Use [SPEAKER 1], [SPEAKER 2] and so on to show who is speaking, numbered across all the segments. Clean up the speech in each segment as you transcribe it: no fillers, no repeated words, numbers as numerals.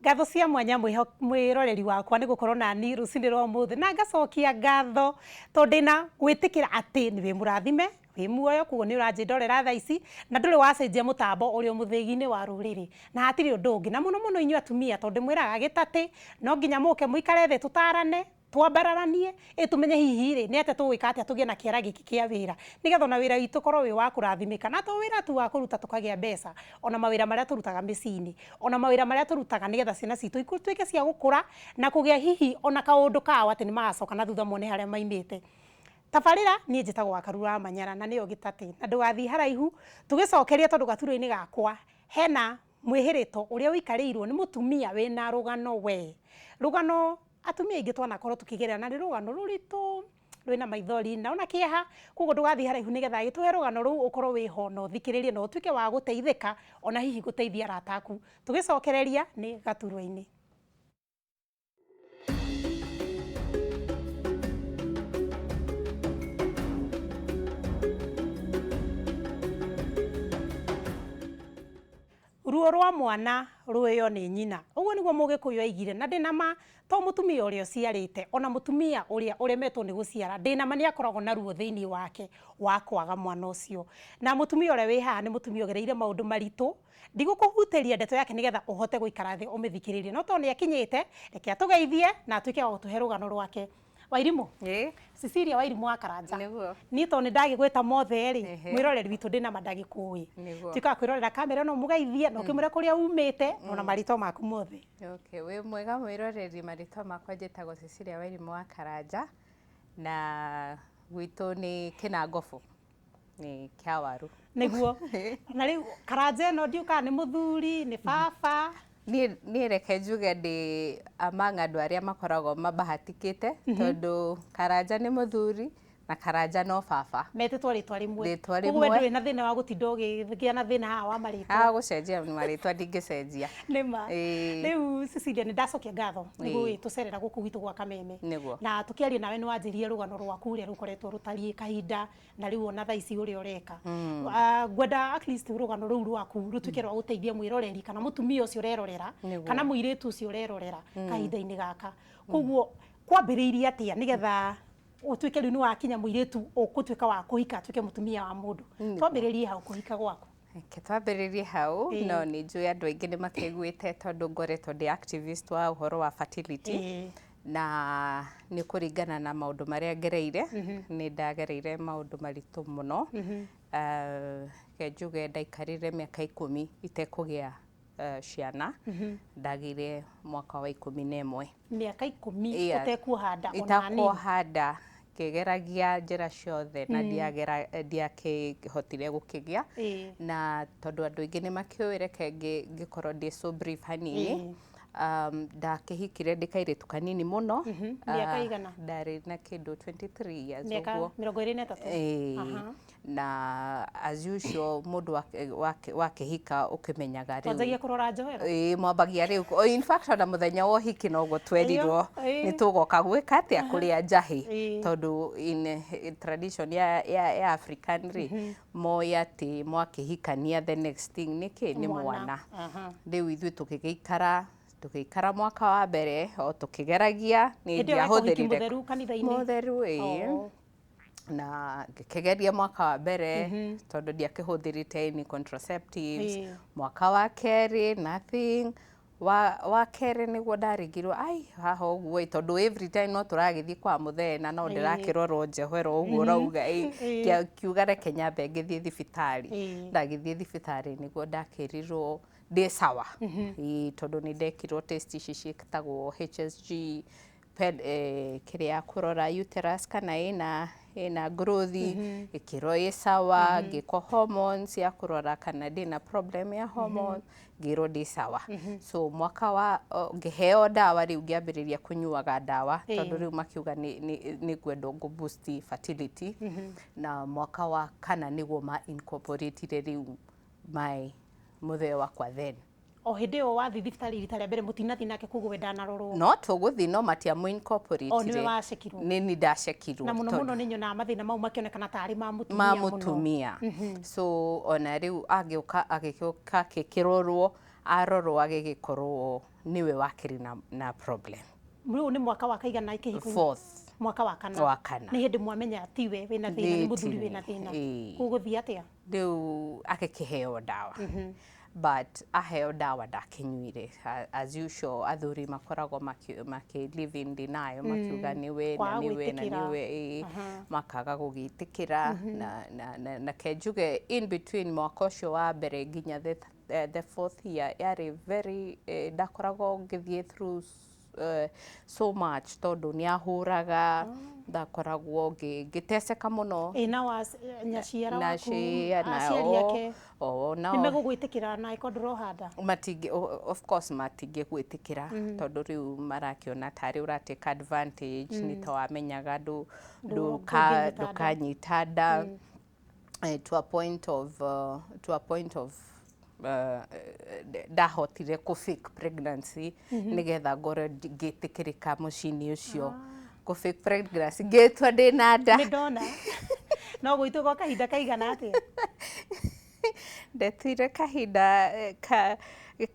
[SPEAKER 1] Ngatho cia mwanya mwĩroreri wakwa nĩ gũkorwo nani rũcinĩ rwa ũmũthĩ, na ngacokia ngatho tondũ ndĩna gwĩtĩkĩra atĩ nĩ wĩ mũrathime, wĩ muoyo, koguo nĩ ũranjĩndorera thaa ici na ndũrĩ wacenjia mũtambo ũrĩ o mũthĩgi-inĩ wa rũrĩrĩ, na hatirĩ ũndũ ũngĩ. Na mũno mũno inyuĩ atumia, tondũ ndĩmwĩraga gĩtatĩ no nginya mũke mũikare thĩ tũtarane, twambararanie, ĩ tũmenye hihi rĩ, nĩ atĩa tũgwĩka atĩa tũgĩe na kĩara gĩkĩ kĩa wĩra, nĩgetha ona wĩra witũ ũkorwo wĩ wa kũrathimĩka, na to wĩra tu wa kũruta tũkagĩa mbeca, ona mawĩra marĩa tũrutaga mĩciĩ-inĩ, ona mawĩra marĩa tũrutaga nĩgetha ciana citũ ituĩke cia gũkũra na kũgĩa hihi ona kaũndũ kao atĩ nĩ magacoka na thutha mone harĩa maimĩte. Tabarĩra, niĩ njĩtagwo Wakarura wa Manyara na nĩyo Gĩtatĩ, na ndũgathiĩ haraihu tũgĩcokeria tondũ gaturwa-inĩ gakwa hena mwĩhĩrĩto ũrĩa ũikarĩirwo nĩ mũtumia wĩna rũgano we. Rũgano atumia aingĩ twanakorwo tũkĩgerera na nĩ rũgano rũritũ rwĩna maithori na ona kĩeha, koguo ndũgathiĩ haraihu nĩgetha agĩtũhe rũgano rũu ũkorwo wĩho na ũthikĩrĩrie na ũtuĩke wa gũteithĩka ona hihi gũteithia arata aku. Tũgĩcokereria nĩ gaturwa-inĩ. Ruo rwa mwana rũĩo nĩ nyina. Ũguo nĩguo Mũgĩkũyũ aigire, na ndĩna ma to mũtumia ũrĩa ũciarĩte, ona mũtumia ũrĩa ũremetwo nĩ gũciara, ndĩna ma nĩ akoragwo na ruo thĩinĩ wake wa kwaga mwana ũcio. Na mũtumia ũrĩa wĩ haha nĩ mũtumia ũgereire maũndũ maritũ, ndigũkũhutĩria ndeto yake nĩgetha ũhote gũikara thĩ ũmĩthikĩrĩrie, no tondũ nĩ akinyĩte, reke atũgeithie na atuĩke wa gũtũhe rũgano rwake. Wairimũ.
[SPEAKER 2] Ĩĩ.
[SPEAKER 1] Cecilia Wairimũ wa Karanja.
[SPEAKER 2] Nĩguo.
[SPEAKER 1] Niĩ tondũ nĩ ndagĩgwĩta mothe rĩ,
[SPEAKER 2] Ehe.
[SPEAKER 1] mwĩroreri witũ ndĩ na ma ndagĩkũĩ.
[SPEAKER 2] Nĩguo.
[SPEAKER 1] Tuĩka wa kwĩrorera kamera ĩno mũgeithie na ũkĩmwĩre kũrĩa umĩte ona marĩtwa maku mothe.
[SPEAKER 2] Okay, wĩ mwega mwĩroreri, marĩtwa makwa njĩtagwo Cecilia Wairimũ wa Karanja na gwitũ nĩ Kĩnangobu. Nĩ kĩa waru.
[SPEAKER 1] Nĩguo. Na rĩu Karanja ĩno ndiũĩ kana nĩ mũthuri, nĩ baba.
[SPEAKER 2] Niĩ reke njuge ndĩ among andũ arĩa makoragwo mabahatikĩte tondũ Karanja nĩ mũthuri na Karanja no baba.
[SPEAKER 1] Metĩtwo rĩtwa rĩmwe.
[SPEAKER 2] Rĩtwa
[SPEAKER 1] Koguo we
[SPEAKER 2] rĩmwe.
[SPEAKER 1] ndũrĩ na thĩna wa gũtinda ũgĩgĩa na thĩna haha wa marĩtwa.
[SPEAKER 2] Haha gũcenjia marĩtwa ndingĩcenjia.
[SPEAKER 1] Nĩ ma.
[SPEAKER 2] Ĩĩ.
[SPEAKER 1] Rĩu Cecilia nĩ ndacokia ngatho nĩ
[SPEAKER 2] Ĩĩ.
[SPEAKER 1] gũgĩtũcerera gũkũ gwitũ gwa Kameme.
[SPEAKER 2] Nĩguo.
[SPEAKER 1] Na tũkĩaria nawe nĩ wanjĩrire rũgano rwaku ũrĩa rũkoretwo rũtariĩ kahinda na rĩu ona thaa ici ũrĩa ũreka. Ah, ngwenda at least rũgano rũu rwaku rũtuĩke rwa gũteithia mwĩroreri kana mũtumia ũcio ũrerorera
[SPEAKER 2] Nĩguo.
[SPEAKER 1] kana mũirĩtu ũcio ũrerorera kahinda-inĩ gaka. Koguo kwambĩrĩirie atĩa nĩgetha ũtuĩke rĩu nĩ wakinya mũirĩtu ũgũtuĩka wa kũhika atuĩke mũtumia wa mũndũ. Twambĩrĩrie hau kũhika gwaku.
[SPEAKER 2] Reke twambĩrĩrie hau.
[SPEAKER 1] Ĩĩ.
[SPEAKER 2] No nĩ njũĩ andũ aingĩ nĩ makĩiguĩte tondũ ngoretwo ndĩ activist wa ũhoro wa fertility.
[SPEAKER 1] Ĩĩ.
[SPEAKER 2] Na nĩ kũringana na maũndũ marĩa ngereire, nĩ ndagereire maũndũ maritũ mũno. Reke njuge ndaikarire mĩaka 10 itekũgĩa ciana, ndagĩire mwaka wa 11.
[SPEAKER 1] Mĩaka 10
[SPEAKER 2] Yeah.
[SPEAKER 1] ũtekuoha nda ona hanini?
[SPEAKER 2] Itakuoha nda, ngĩgeragia njĩra ciothe na ndiakĩhotire gũkĩgĩa. Na tondũ andũ aingĩ nĩ makĩũĩ, reke ngĩkorwo ndĩ so brief hanini. Ndakĩhikire ndĩ kairĩtu kanini mũno.
[SPEAKER 1] Mĩaka ĩigana?
[SPEAKER 2] Ndarĩ na kĩndũ 23 years
[SPEAKER 1] Mĩaka
[SPEAKER 2] ũguo.
[SPEAKER 1] 23.
[SPEAKER 2] Ĩĩ. Na as usual mũndũ wakĩhika ũkĩmenyaga rĩu.
[SPEAKER 1] Twanjagia kũrora njohero?
[SPEAKER 2] Ĩĩ, mwambagia rĩu. Oh, in fact ona mũthenya wa ũhiki noguo twerirwo nĩ tũgoka gwĩka atĩa, kũrĩa njahĩ. Tondũ in tradition ya African rĩ, moĩ atĩ mwakĩhikania the next thing nĩ kĩ? Nĩ mwana. Rĩu ithuĩ tũgĩgĩikara, tũgĩikara mwaka wa mbere o tũkĩgeragia, niĩ
[SPEAKER 1] Hĩndĩ ĩyo weka ũhiki
[SPEAKER 2] ndiahũthĩrire.
[SPEAKER 1] Mũtheru kanitha-inĩ?
[SPEAKER 2] Mũtheru, ĩĩ. Na ngĩkĩgeria mwaka wa mbere tondũ ndiakĩhũthĩrĩte any contraceptives. Mwaka wa kerĩ nothing. Wa kerĩ nĩguo ndarigirwo, ai haha ũguo ĩ, tondũ every time no tũragĩthiĩ kwa mũthee na no ndĩrakĩrorwo njohero ũguo ũrauga ĩ, ngiuga reke nyambe ngĩthiĩ thibitarĩ. Ndagĩthiĩ thibitarĩ nĩguo ndakĩrirwo ndĩ sawa. Ĩĩ, tondũ nĩ ndekirwo test ici ciĩtagwo HSG, kĩrĩa ya kũrora uterus kana ĩna growth, ĩkĩrwo ĩ sawa, ngĩkwo hormones ya kũrora kana ndĩna problem ya hormones, ngĩrwo ndĩ sawa. So mwaka wa ngĩheo ndawa rĩu ngĩambĩrĩria kũnyuaga ndawa tondũ rĩu makiuga nĩ ngwendwo ngũ boost fertility. Na mwaka wa kana nĩguo ma incorporate rĩu my mũthee wakwa then.
[SPEAKER 1] O hĩndĩ ĩyo wathiĩ thibitarĩ rita rĩa mbere mũtinathiĩ nake, koguo we ndanarorwo?
[SPEAKER 2] No tũgũthiĩ no matiamũ incorporate.
[SPEAKER 1] O nĩwe wacekirwo?
[SPEAKER 2] Nĩ niĩ ndacekirwo.
[SPEAKER 1] Na mũno mũno nĩ nyonaga mathĩna mau makĩonekana tarĩ ma mũtumia
[SPEAKER 2] ma
[SPEAKER 1] mũno.
[SPEAKER 2] Mũtumia. So ona rĩu agĩũka, agĩũka akĩkĩrorwo. Arorwo agĩgĩkorwo nĩwe wakĩrĩ na problem.
[SPEAKER 1] Rĩu nĩ mwaka wa kaigana kĩhiko?
[SPEAKER 2] Fourth.
[SPEAKER 1] Mwaka wa kana.
[SPEAKER 2] Wa kana.
[SPEAKER 1] Nĩ hĩndĩ mwamenya tiwe wĩna thĩna, nĩ mũthuri wĩna thĩna.
[SPEAKER 2] Ĩĩ.
[SPEAKER 1] Gũgũthiĩ atĩa?
[SPEAKER 2] Rĩu agĩkĩheo ndawa, but aheo ndawa ndakĩnyuire. As usual, athuri makoragwo makĩ live in denial, makiuga nĩwe na
[SPEAKER 1] Kwaga
[SPEAKER 2] nĩwe na
[SPEAKER 1] gwĩtĩkĩra.
[SPEAKER 2] nĩwe, ĩĩ, makaga gũgĩtĩkĩra. Na kenjuge in between mwaka ũcio wa mbere nginya the fourth year yarĩ very ndakoragwo ngĩthiĩ through so much, tondũ nĩ ahũraga, ndakoragwo ngĩteceka mũno.
[SPEAKER 1] Ĩ na wa nyaciara
[SPEAKER 2] Na
[SPEAKER 1] waku,
[SPEAKER 2] cia na
[SPEAKER 1] aciari ake
[SPEAKER 2] o
[SPEAKER 1] nĩ
[SPEAKER 2] nao
[SPEAKER 1] megũgwĩtĩkĩra na ĩkorwo ndũrohanda?
[SPEAKER 2] Matingĩ, of course matingĩgwĩtĩkĩra, tondũ rĩu marakĩona tarĩ ũratake advantage, nĩ ta wamenyaga
[SPEAKER 1] ndũngĩnyita nda.
[SPEAKER 2] Ndũkanyita nda. To a point of ndahotire kũ fake pregnancy nĩgetha ngorwo ngĩtĩkĩrĩka mũciĩ-inĩ ũcio, kũ fake pregnancy ngĩtua ndĩna nda.
[SPEAKER 1] Nĩ ndona no gwĩtwo gwa kahinda kaigana atĩa?
[SPEAKER 2] Ndetuire kahinda ka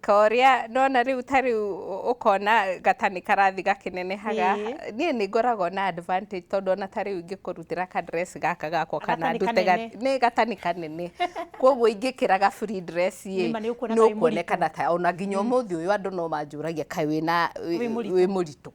[SPEAKER 2] korĩa nona rĩu ta rĩu ũkona gatani karathi gakĩnenehaga. Niĩ nĩ ngoragwo na advantage, tondũ ona ta rĩu ingĩkũrutĩra ka dress gaka gakwa kana
[SPEAKER 1] Gatani
[SPEAKER 2] ndute
[SPEAKER 1] kanene.
[SPEAKER 2] Nĩ gatani kanene, koguo ingĩkĩra gaburi dress ĩ
[SPEAKER 1] Nĩma nĩ ũkuona
[SPEAKER 2] nĩ
[SPEAKER 1] ta wĩ
[SPEAKER 2] ũkuonekana ta ona nginya ũmũthĩ ũyũ andũ no manjũragia kaĩ wĩna
[SPEAKER 1] Wĩ mũritũ.
[SPEAKER 2] Wĩ mũritũ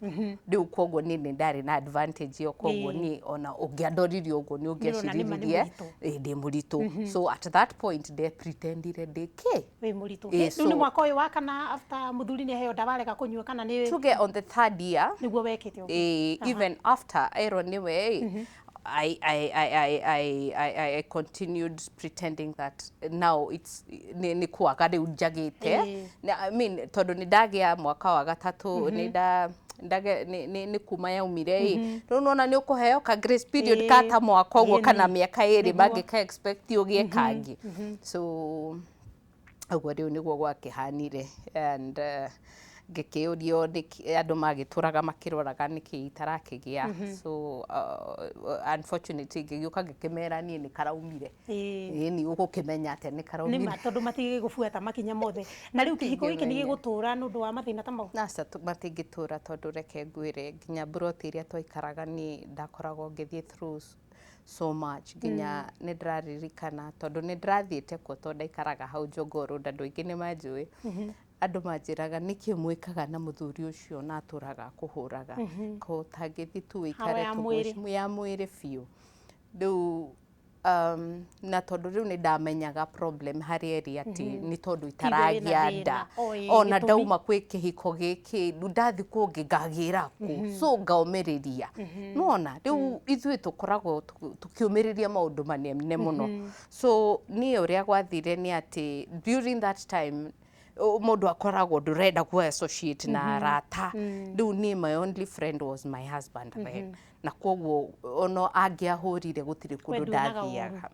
[SPEAKER 2] rĩu. Koguo niĩ nĩ ndarĩ na advantage ĩyo, koguo niĩ ona ũngĩandoririe ũguo nĩ
[SPEAKER 1] Nĩ ũrona nĩma nĩ
[SPEAKER 2] ũngĩaciriririe
[SPEAKER 1] mũritũ.
[SPEAKER 2] Ĩ, ndĩ mũritũ. So at that point nde pretendire ndĩ kĩ
[SPEAKER 1] Wĩ mũritũ.
[SPEAKER 2] Ĩ,
[SPEAKER 1] Rĩu nĩ mwaka ũyũ wa kana after mũthuri nĩ aheo ndawa arega kũnyua, kana nĩ
[SPEAKER 2] tuge on the third year.
[SPEAKER 1] Nĩguo wekĩte ũguo?
[SPEAKER 2] Even after erwo nĩwe, I continued pretending that now it's nĩ kwaga rĩu njagĩte. I mean, tondũ nĩ ndagĩa mwaka wa gatatũ, nĩ nda ndage nĩ kuma yaumire ĩ, rĩu nona nĩ ũkũheo ka grace period ka ta mwaka ũguo kana mĩaka 2 mangĩka expect ũgĩe kangĩ. So ũguo rĩu nĩguo gwakĩhanire, and ngĩkĩũrio andũ magĩtũraga makĩroraga nĩkĩ itarakĩgĩa. So unfortunately ngĩgĩũka ngĩkĩmera niĩ nĩ karaumire. Ĩni ũgũkĩmenya atĩa nĩ karaumire?
[SPEAKER 1] Nĩma, tondũ matigĩgũbuata makinya mothe. Na rĩu kĩhiko gĩkĩ nĩ
[SPEAKER 2] Matingĩmenya.
[SPEAKER 1] gĩgũtũra nĩ ũndũ wa mathĩna ta mau?
[SPEAKER 2] Aca, matingĩtũra, tondũ reke ngwĩre, nginya mburoti ĩrĩa twaikaraga niĩ ndakoragwo ngĩthiĩ through so much, nginya nĩ ndĩraririkana, tondũ nĩ ndĩrathiĩte kuo, tondũ ndaikaraga hau Jogoo Road, andũ aingĩ nĩ manjũĩ. Andũ manjĩraga nĩkĩ mwĩkaga na mũthuri ũcio na atũraga akũhũraga, ko ũtangĩthiĩ tu wĩikare
[SPEAKER 1] ya mwĩrĩ.
[SPEAKER 2] Ya mwĩrĩ biũ rĩu. Na tondũ rĩu nĩ ndamenyaga problem harĩa ĩrĩ, atĩ nĩ tondũ
[SPEAKER 1] wĩna
[SPEAKER 2] itaragia
[SPEAKER 1] thĩna.
[SPEAKER 2] nda.
[SPEAKER 1] O, ĩĩ,
[SPEAKER 2] Ona
[SPEAKER 1] gĩtũmi.
[SPEAKER 2] ndauma kwĩ kĩhiko gĩkĩ, rĩu ndathi kũngĩ ngagĩra kũ, so ngaũmĩrĩria. Nĩwona rĩu ithuĩ tũkoragwo tũkĩũmĩrĩria maũndũ manene mũno. So niĩ ũrĩa gwathire nĩ atĩ during that time mũndũ akoragwo ndũrenda ku associate na arata. Rĩu niĩ my only friend was my husband then, na koguo ona angĩahũrire gũtirĩ
[SPEAKER 1] We
[SPEAKER 2] kũndũ
[SPEAKER 1] nduonaga.
[SPEAKER 2] ndathiaga.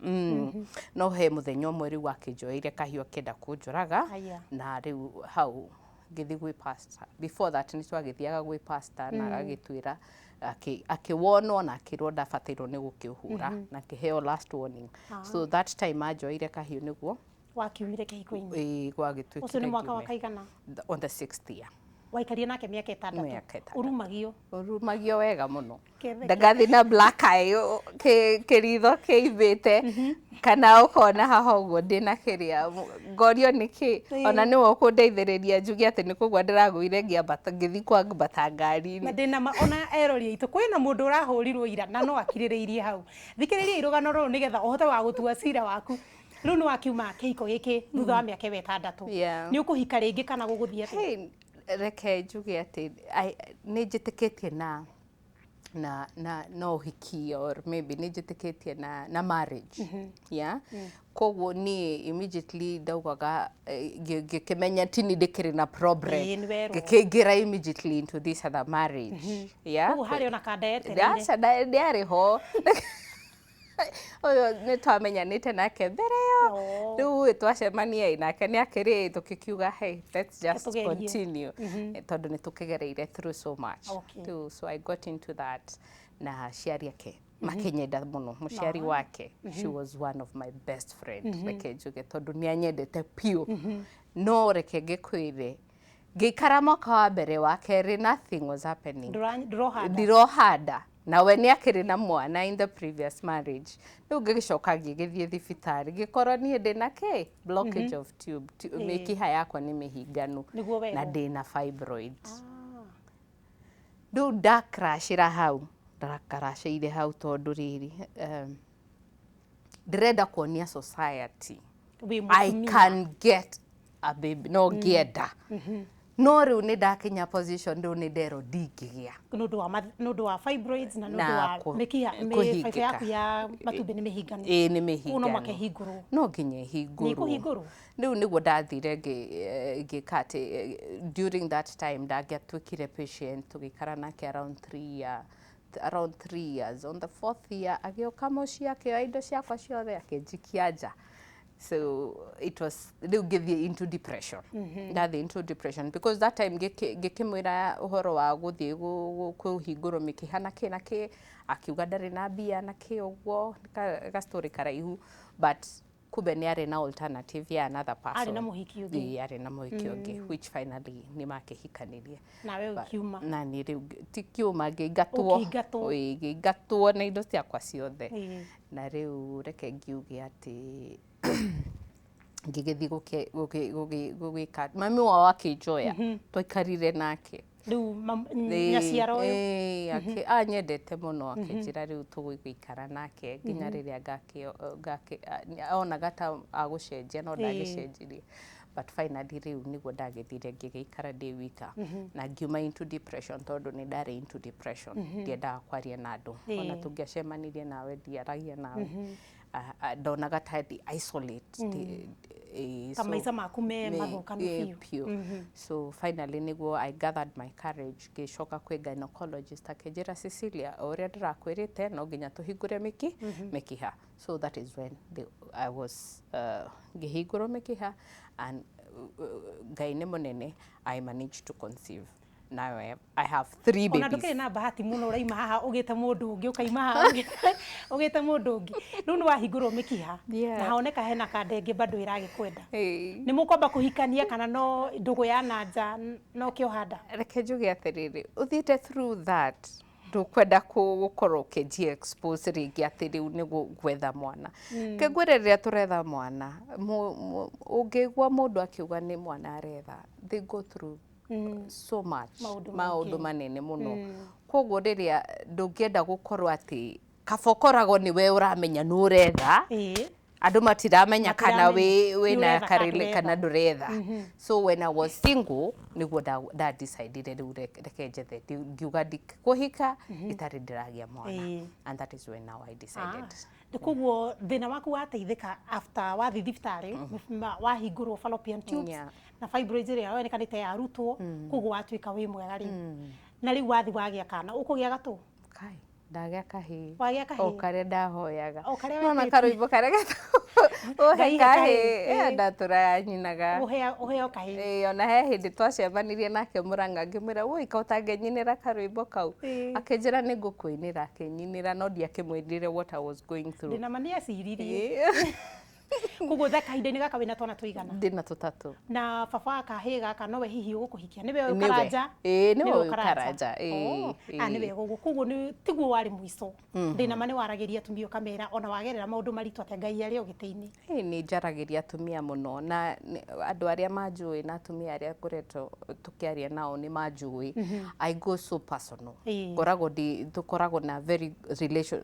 [SPEAKER 2] No he mũthenya ũmwe rĩu akĩnjoeire kahiũ akĩenda kũnjũraga.
[SPEAKER 1] Aya.
[SPEAKER 2] Na rĩu hau ngĩthiĩ gwĩ pastor. Before that nĩ twagĩthiaga gwĩ pastor, na agagĩtwĩra akĩwonwo na akĩrwo ndabatairwo nĩ gũkĩũhũra, na akĩheo last warning. So that time anjoeire kahiũ nĩguo
[SPEAKER 1] Wakiumire kĩhiko-inĩ?
[SPEAKER 2] Ĩĩ, gwagĩtuĩkire
[SPEAKER 1] Ũcio nĩ mwaka wa
[SPEAKER 2] ngiume.
[SPEAKER 1] kaigana?
[SPEAKER 2] On the sixth year.
[SPEAKER 1] Waikarire nake mĩaka 6.
[SPEAKER 2] Mĩaka 6.
[SPEAKER 1] Ũrumagio?
[SPEAKER 2] Ũrumagio wega mũno.
[SPEAKER 1] Kĩtheke.
[SPEAKER 2] Ndangathi na black eye, kĩritho kĩimbĩte, kana ũkona haha ũguo ndĩna kĩrĩa, ngorio nĩkĩ ona nĩwe ũkũndeithĩrĩria njuge atĩ nĩ kũgwa ndĩragũire ngĩambata ngĩthiĩ kwambata
[SPEAKER 1] Na
[SPEAKER 2] ngari-inĩ.
[SPEAKER 1] Ndĩna ma ona erori aitũ kwĩna mũndũ ũrahũrirwo ira na no akirĩrĩirie hau. Thikĩrĩria rũgano rũrũ nĩgetha ũhote wa gũtua cira waku. Rĩu nĩ wakiuma kĩhiko gĩkĩ thutha wa mĩaka ĩyo 6. Nĩ ũkũhika rĩngĩ kana gũgũthiĩ atĩa?
[SPEAKER 2] Hey, reke njuge atĩ nĩ njĩtĩkĩtie na ũhiki, or maybe nĩ njĩtĩkĩtie na marriage, yeah. Koguo niĩ immediately ndaugaga ngĩkĩmenya tini ndĩkĩrĩ na problem,
[SPEAKER 1] Ĩĩ, nĩ werwo.
[SPEAKER 2] ngĩkĩingĩra immediately into this other marriage, yeah.
[SPEAKER 1] Koguo harĩ ona kanda yetereire?
[SPEAKER 2] Aca, ndĩarĩ ho. Ũyũ nĩ twamenyanĩte nake mbere ĩyo.
[SPEAKER 1] Oh.
[SPEAKER 2] Rĩu twacemania nake nĩ akĩrĩ tũkĩkiuga, "Hey, let's just
[SPEAKER 1] Tũgerie.
[SPEAKER 2] continue," tondũ nĩ tũkĩgereire through so much. Rĩu so I got into that, na aciari ake makĩnyenda mũno. Mũciari wake, she was one of my best friend, reke njuge, tondũ nĩ anyendete piũ. No reke ngĩkwĩre, ngĩikara mwaka wa mbere, wa kerĩ, nothing was happening.
[SPEAKER 1] Ndũrohanda.
[SPEAKER 2] Ndirohanda, nawe nĩ akĩrĩ na mwana in the previous marriage. Rĩu ngĩgĩcoka ngĩgĩthiĩ thibitarĩ, ngĩkorwo niĩ ndĩna kĩ blockage of tube, mĩkiha yakwa nĩ mĩhinganu.
[SPEAKER 1] Nĩguo werwo.
[SPEAKER 2] Na ndĩna fibroid. Rĩu ndakracĩra hau, ndakaracĩire hau tondũ rĩrĩ, ndĩrenda kuonia society
[SPEAKER 1] Wĩ
[SPEAKER 2] I
[SPEAKER 1] mũtumia.
[SPEAKER 2] can get a baby, no ngĩenda. No rĩu nĩ ndakinya position rĩu nĩ nderwo ndingĩgĩa.
[SPEAKER 1] Nĩ ũndũ wa fibroids na nĩ ũndũ
[SPEAKER 2] Na
[SPEAKER 1] wa mĩkiha
[SPEAKER 2] kũhingĩka.
[SPEAKER 1] baibũ yaku ya matumbĩ nĩ mĩhinganu.
[SPEAKER 2] Ĩĩ, nĩ
[SPEAKER 1] Koguo no mũhaka
[SPEAKER 2] mĩhinganu.
[SPEAKER 1] ĩhingũrwo.
[SPEAKER 2] No nginya ĩhingũrwo.
[SPEAKER 1] Nĩ ĩkũhingũrwo?
[SPEAKER 2] Rĩu nĩguo ndathire ngĩka atĩ during that time ndangĩatuĩkire patient, tũgĩikara nake around 3 year, around 3 years. On the fourth year agĩũka mũciĩ, akĩoya indo ciakwa ciothe, akĩnjikia nja. So it was rĩu ngĩthiĩ into depression. Ndathiĩ into depression because that time ngĩkĩmwĩra ũhoro wa gũthiĩ kũhingũrwo mĩkiha na kĩ na kĩ, akiuga ndarĩ na mbia na kĩ ũguo, ga story karaihu, but kumbe nĩ arĩ na alternative ya another person.
[SPEAKER 1] Arĩ na mũhiki ũngĩ.
[SPEAKER 2] Ĩĩ, arĩ na mũhiki ũngĩ, which finally nĩ makĩhikanirie.
[SPEAKER 1] Nawe ũkiuma.
[SPEAKER 2] Na niĩ rĩu ti kiuma, ngĩingatwo.
[SPEAKER 1] Ũkĩingatwo.
[SPEAKER 2] Ĩĩ, ngĩingatwo na indo ciakwa ciothe. Na rĩu reke ngiuge atĩ ngĩgĩthiĩ gũgĩka mami wao akĩnjoya, twaikarire nake.
[SPEAKER 1] Rĩu nyaciara ũyũ.
[SPEAKER 2] Ĩĩ, anyendete mũno, akĩnjĩra rĩu tũgũikara nake nginya rĩrĩa onaga ta agũcenjia, no ndagĩcenjirie. But finally rĩu nĩguo ndagĩthire ngĩgĩikara ndĩ wika na ngiuma into depression, tondũ nĩ ndarĩ into depression, ndiendaga kwaria na andũ. Ona tũngĩacemanirie nawe, ndiaragia nawe. Ah, ah, ndonaga ta ndi isolate
[SPEAKER 1] Ta maica maku me mathũkanu biũ.
[SPEAKER 2] Biũ. So finally nĩguo I gathered my courage, ngĩcoka kwĩ gynecologist, akĩnjĩra, "Cecilia, o ũrĩa ndĩrakwĩrĩte, no nginya tũhingũre mĩkiha." So that is when I was ngĩhingũrwo mĩkiha and Ngai nĩ mũnene, I managed to conceive. Now I have three
[SPEAKER 1] Ona
[SPEAKER 2] babies.
[SPEAKER 1] Ndũkĩrĩ na bahati mũno, ũraima haha ũgĩte mũndũ ũngĩ, ũkaima haha ũgĩte mũndũ ũngĩ. Rĩu nĩ wahingũrwo mĩkiha na haoneka hena kandenge bado ĩragĩkwenda. Nĩ mũkwamba kũhikania kana no ndũgũ ya na nja no kĩoha nda?
[SPEAKER 2] Reke njuge atĩrĩrĩ, ũthiĩte through that, ndũkwenda gũkorwo ũkĩnji expose rĩngĩ atĩ rĩu nĩ gwetha mwana. Kĩngwĩre, rĩrĩa tũretha mwana, ũngĩigua mũndũ akiuga nĩ mwana aretha, they go through so much.
[SPEAKER 1] Maũndũ
[SPEAKER 2] Maũndũ
[SPEAKER 1] maingĩ.
[SPEAKER 2] Manene mũno. Koguo rĩrĩa ndũngĩenda gũkorwo atĩ kaba ũkoragwo nĩwe ũramenya nĩ ũretha, andũ matiramenya kana
[SPEAKER 1] Matiramenya.
[SPEAKER 2] wĩ wĩna
[SPEAKER 1] Nĩ ũretha kana
[SPEAKER 2] karĩle kana ndũretha. So when I was single nĩguo nda decidire rĩu reke njethe. Ngiuga ndikũhika itarĩ ndĩragĩa mwana. And that is when now I decided.
[SPEAKER 1] Ah, koguo thĩna waku wateithĩka after wathiĩ thibitarĩ, wahingũrwo fallopian tubes na fibroids ĩrĩa yonekanĩte yarutwo, koguo watuĩka wĩ mwega rĩu. Na rĩu wathiĩ wagĩa kana, ũkũgĩa gatũ?
[SPEAKER 2] Kai, ndagĩa kahĩĩ.
[SPEAKER 1] Wagĩa kahĩĩ.
[SPEAKER 2] O karĩa ndahoyaga.
[SPEAKER 1] O karĩa
[SPEAKER 2] Nona
[SPEAKER 1] wetĩtie.
[SPEAKER 2] Karũimbo karĩa getagwo ũhe
[SPEAKER 1] Ngai he
[SPEAKER 2] kahĩĩ.
[SPEAKER 1] kahĩĩ.
[SPEAKER 2] Ndatũraga nyinaga.
[SPEAKER 1] Ũheo kahĩĩ.
[SPEAKER 2] Ĩĩ, ona he hĩndĩ twacemanirie nake Mũrang'a, ngĩmwĩra, "Woi, ka ũtangĩnyinĩra karwĩmbo kau?" Akĩnjĩra, "Nĩ ngũkũinĩra." Akĩnyinĩra, no ndiakĩmwĩrire what I was going through.
[SPEAKER 1] Ndĩna ma nĩ eciririe. Koguo tha kahinda-inĩ gaka wĩna twana tũigana?
[SPEAKER 2] Ndĩna tũtatũ.
[SPEAKER 1] Na baba wa kahĩĩ gaka nowe hihi ũgũkũhikia? Nĩwe ũyũ
[SPEAKER 2] Nĩwe.
[SPEAKER 1] Karanja?
[SPEAKER 2] Ĩĩ, nĩwe
[SPEAKER 1] Nĩwe
[SPEAKER 2] ũyũ Karanja, ĩĩ,
[SPEAKER 1] Oh, ah, nĩ
[SPEAKER 2] ĩĩ.
[SPEAKER 1] wega ũguo. Koguo tiguo warĩ mũico. Ndĩna ma nĩ waragĩria atumia ũkamera ona wagerera maũndũ maritũ atĩa, Ngai arĩ o gĩtĩ-inĩ.
[SPEAKER 2] Ĩĩ, nĩ njaragĩria atumia mũno, na andũ arĩa manjũĩ na atumia arĩa ngoretwo tũkĩaria nao nĩ manjũĩ. I go so personal. Ngoragwo ndĩ tũkoragwo na very relation,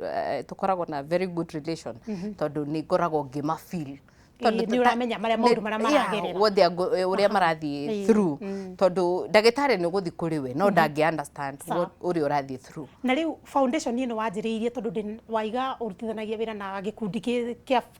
[SPEAKER 2] tũkoragwo na very good relation, tondũ nĩ ngoragwo ngĩma feel.
[SPEAKER 1] Ĩĩ, nĩ ũramenya marĩa maũndũ marĩa maragerera.
[SPEAKER 2] What they are ũrĩa marathiĩ through, tondũ ndagĩtarĩ nĩ ũgũthiĩ kũrĩ we no ndangĩ understand
[SPEAKER 1] Sawa.
[SPEAKER 2] what ũrĩa ũrathiĩ through.
[SPEAKER 1] Na rĩu foundation ĩno wanjĩrĩirie, tondũ waiga ũrutithanagia wĩra na gĩkundi